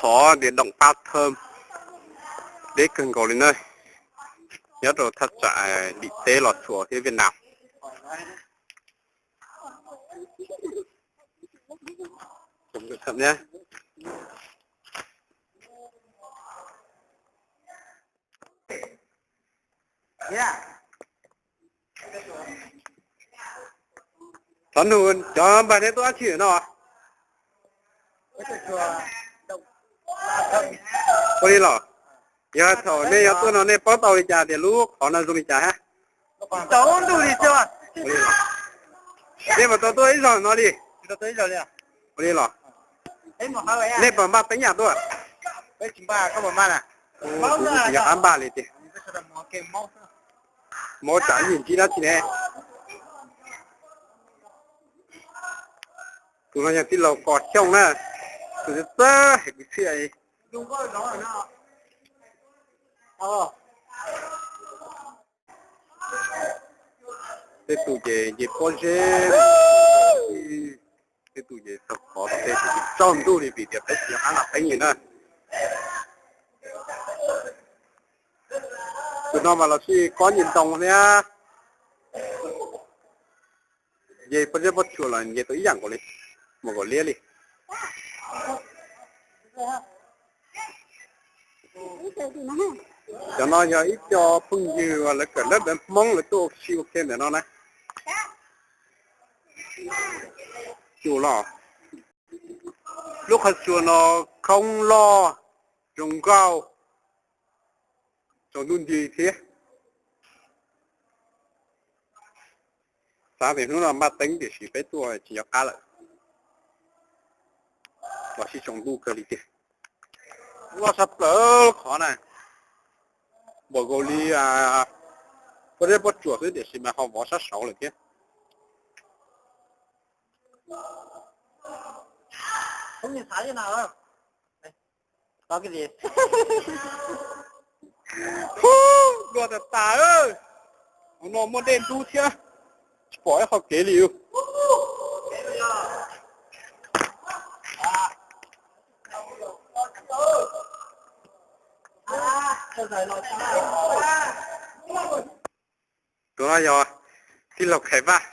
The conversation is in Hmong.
xov tias Động Pab Thơm, deb kawg nkaus li na, nyob rau thaj tsam dim teb Los Tsuas thiab Việt Nam. Thov nug cov npawg neb tuaj dab tsi no? Ua li los, yog thaum nej yuav tuaj no nej paub tau li cas tias lub qhov no zoo li cas hab? Nej puas tau tuaj ib zaug no li? Ua li los, nej puas npaj teeb yam tuaj? Kuv tsis npaj li tiag. Mov tsam ib yim ntsib dab tsi ne? Tus no yog tij laug Kos Xyooj na, tus txawj hais kwv txhiaj. Tej tus ces nce pob zeb, tej tus ces txog qhov tej tus tsis tsaug ntuj li vim tias peb tsis nyob qab nram teeb li na. Tus no mas los sij kob nce ntoo thiab. Nce pob zeb pob tsuas los nce tau ib yam nkaus li, mus nkaus liab li. Cov no yog ib co phooj ywg uas lawv kawm lab npawv Hmoob lawv tuaj ua si ua ke ntawm no na. Cua los, lub qhov tsua no khoob loj, zoo nkauj, tsaus ntuj nti thiab. Xav tias hnub no npaj teeb tiam sis peb tuaj tsis nco qab lawm, los sib tsaus ntuj kawg li tiag. Loj sab plaws qhov na, npaum nkaus li pob zeb pob tsuas xwb tiam sis mas ho vov sab saud lawm thiab. Hub, luag tas tas, hauv no muaj dej ntub thiab, tsis pom ib qho kev li. Tus no yog tij laug Khais Vaj.